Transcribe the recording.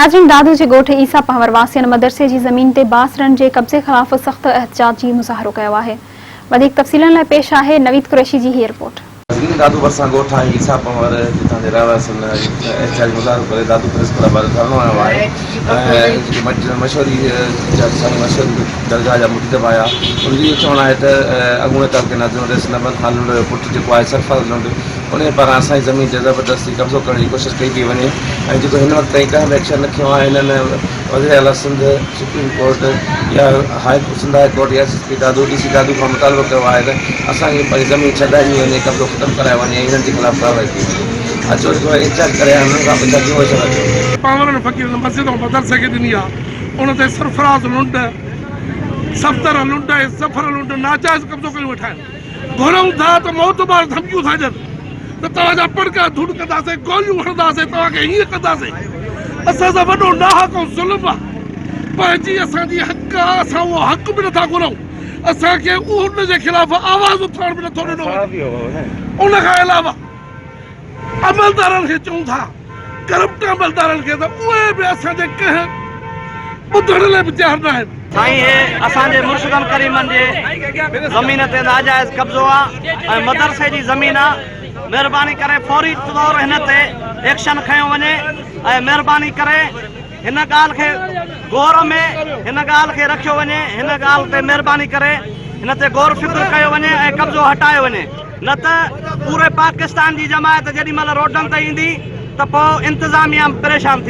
ناظرين دادو جي ڳوٺ عيسيٰ پنهور واسين مدرسي جي زمين تي بااثرن جي قبضي خلاف سخت احتجاجي مظاهرو ڪيو آهي. وڌيڪ تفصيلن لاء پيش آهي نويد قريشي جي هيء رپورٽ. ناظرين دادو ڀرسان ڳوٺ آهي عيسيٰ پنهور جتان جي رهواسين احتجاجي مظاهرو ڪري دادو پريس ڪلب آڏو ڌرڻو هنيو آهي ۽ جيڪي مشهوري جا سائين مشهوري درگاهه جا مريد به آيا انهن جو اهو چوڻ آهي ته اڳوڻي تعلقي ناظم رئيس نبن خان لنڊ جو پٽ جيڪو آهي سرفراز لنڊ انهيء پاران اسان جي زمين تي زبردستي قبضو ڪرڻ جي ڪوشش ڪئي پئي وڃي ۽ جيڪو هن وقت تائين ڪنهن به ايڪشن نه کنيو آهي هنن وزير اعليٰ سنڌ، سپريم ڪورٽ يا هاء سنڌ هاء ڪورٽ يا S S P Dadu, D C Dadu کان مطالبو ڪيو آهي ته اسان کي پنهنجي زمين ڇڏائي ڏني وڃي قبضو ختم ڪرايو وڃي ۽ هنن جي خلاف ڪارروائي ڪئي وڃي اچو جيڪو احتجاج ڪري آيا انهن کان پڇا ڪيون اچو اچو. پانورن فقيرن مسجد ۽ مدرسي کي ڏني آ ان تي سرفراز لنڊ، صفدر لنڊ ۽ ظفر لنڊ ناجائز قبضو ڪيون ويٺا آهن. گهرون ٿا ته موت مار ڌمڪيون ٿا ڏين ته توهان جا پڙڪا ڌوڙ ڪنداسين، گوليون هڻنداسين، توهان کي هيئن ڪنداسين. اسان سان وڏو ناحق ۽ ظلم آ. پنهنجي اسان جي حق آ، اسان اهو حق به نٿا گهرون. اسان کي ان جي خلاف آواز اٿارڻ به نٿو ڏنو وڃي. ان کان علاوه عملدارن کي چئون ٿا، ڪرپٽ عملدارن کي ته اهي به اسان جي ڪنهن ٻڌڻ لاء به تيار ناهن. سائين هي اسان جي مرشدن ڪريمن جي زمين تي ناجائز قبضو آ ۽ مدرسي جي زمين آ مهرباني ڪري فوري طور هن تي ايڪشن کنيو وڃي ۽ مهرباني ڪري هن ڳالهه کي غور ۾ هن ڳالهه کي رکيو وڃي هن ڳالهه تي مهرباني ڪري هن تي غور فڪر ڪيو وڃي ۽ قبضو هٽايو وڃي نه ته پوري پاڪستان جي جماعت جيڏي مهل روڊن تي ايندي ته پوء انتظاميا پريشان ٿيندي.